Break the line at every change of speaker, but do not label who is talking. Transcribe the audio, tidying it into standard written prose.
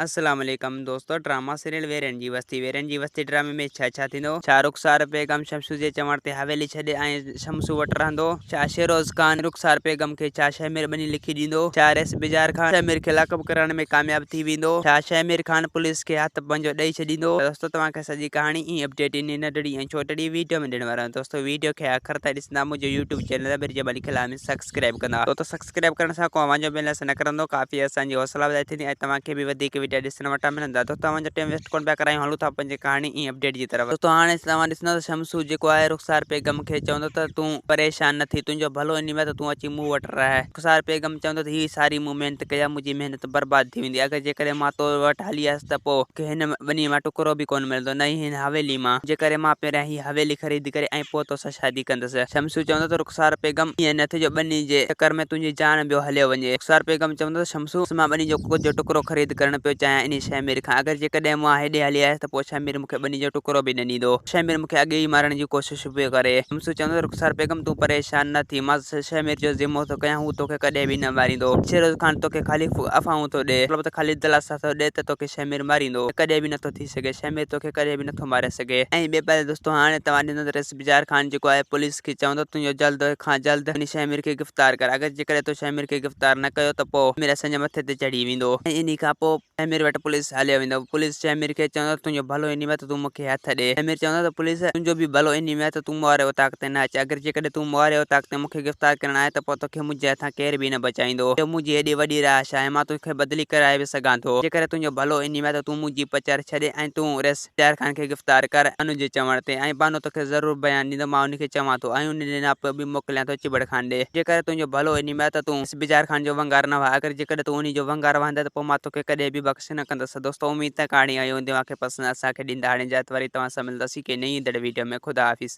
السلام عليڪم دوستو ڊراما سيريل ويرين جي وستي ويرين جي وستي ڊرامي ۾ ڇا ڇا ٿيندو ڇا رخسار بيگم شمسو جي چوڻ تي حويلي ڇڏي ۽ شمسو وٽ رهندو ڇا شيروز خان رخسار بيگم کي ڇا شهمير ٻني لکي ڏيندو ڇا رئيس بجار خان شهمير کي لاڪپ ڪرائڻ ۾ ڪامياب ٿي ويندو ڇا شهمير خان پوليس کي هٿ پنهنجو ڏئي ڇڏيندو دوستو توهان کي سڄي ڪهاڻي ۽ اپڊيٽ انهي ننڍڙي ۽ ڇوٽڙي ويڊيو ۾ ڏيڻ وارو آهيان دوستو ويڊيو کي آخر تائين ڏسندا منهنجو يوٽيوب چينل امير جمالي کي لازمي سبسڪرائب ڪندا دوستو سبسڪرائب ڪرڻ سان ڪو اوهان جو بيلنس نه ڪرندو ڪافي اسان جي حوصلا افزائي ٿيندي ۽ توهان کي به وڌيڪ وڊيا ڏسڻ وٽان ملندا دوستو اوهان جو ٽيم ويسٽ ڪونه پيا ڪرايون هلون ٿا پنهنجي ڪهاڻي ۽ اپڊيٽ جي طرف. دوستو هاڻي توهان ڏسندو ته شمسو جيڪو آهي رخسار بيگم کي چوندو ته تون پريشان نه ٿي تنهنجو ڀلو انهي ۾ ته تون اچي مون وٽ رهه رخسار بيگم چوندو ته هي ساري مون محنت ڪئي آهي منهنجي محنت برباد ٿي ويندي اگر جيڪڏهن مان تو وٽ هلي آيس ته پوء مونکي هن ٻني مان ٽڪرو به ڪونه ملندو نه ئي هن حويلي مان جي ڪري مان پهريان هي حويلي خريد ڪري ۽ پوء توسان شادي ڪندس شمسو چوندو ته رخسار بيگم، ائين نه ٿئي جو ٻني جي چڪر ۾ تنهنجي جان ٻيو هليو وڃي. رخسار بيگم چوندو ته شمسو، مان ٻني جو ڪجهه ٽڪرو خريد ڪرڻ پيو چاهيان انهي شهمير کان. اگر جيڪڏهن مان هيڏي هلي آيس ته پوء شهمير مون کي ٻني جو ٽڪرو به نه ڏيندو. شهمير مون کي اڳي ئي مارڻ جي ڪوشش پيو ڪري. شمسو چوندو ته رخسار بيگم، تون پريشان نه ٿي. مان شهمير جو ذمو ٿو ڪيان، هو توکي ڪڏهن به نه ماريندو. شيروز خان توکي خالي افواهون ٿو ڏئي. مطلب ته خالي دلاسا ٿو ڏئي ته توکي شهمير ماريندو. ڪڏهن به نٿو ٿي سگهي. شهمير توکي ڪڏهن به نٿو ماري سگهي. ۽ ٻئي پاسي دوستو هاڻي توهان ڏسندو ته بجار خان جيڪو آهي پوليس کي چوندو تون جلد کان جلد انهي شهمير کي گرفتار ڪر اگر جيڪڏهن تو شهمير کي گرفتار نه ڪيو ته پوء شهمير اسان جي مٿي تي چڙهي ويندو ۽ انهي کان پوء شهمير وٽ پوليس هليو ويندو پوليس شهمير کي چوندو تنهنجو ڀلو انهي ۾ ته تون مون کي هٿ ڏي شهمير چوندو ته پوليس تنهنجو به ڀلو انهي ۾ ته تون مون واري اوطاق تي نه اچ اگر جيڪڏهن تون مون واري اوطاق تي مون کي گرفتار ڪرڻ آئين ته پوء توکي منهنجي هٿان ڪير به نه بچائيندو جو منهنجي هيڏي وڏي رهائش آهي مان توکي بدلي ڪرائي به سگهان ٿو جيڪڏهن تنهنجو ڀلو انهي ۾ ته تون منهنجي پچر ڇڏي ۽ تون ريس بختيار خان کي گرفتار ڪر. بانو جي چوڻ تي ۽ بانو توکي ضرور بيان ڏيندو مان ان کي چوان ٿو ۽ ان ڏي ناپيو به موڪليان ٿو چٻڙ خان ڏي. جيڪڏهن تنهنجو ڀلو انهي ۾ ته تون بجار خان جو ونگار نه وهه اگر جيڪڏهن تون انهي جو ونگار وهندين ته پوء مان توکي ڪڏهن به بخش نه ڪندس. دوستو اميد ته ڪهاڻي آئي هوندي اوهان کي پسند اسان کي ڏيندا هاڻي اجازت وري توهان سان ملنداسين ڪنهن نئين ايندڙ ويڊيو ۾ خدا حافظ.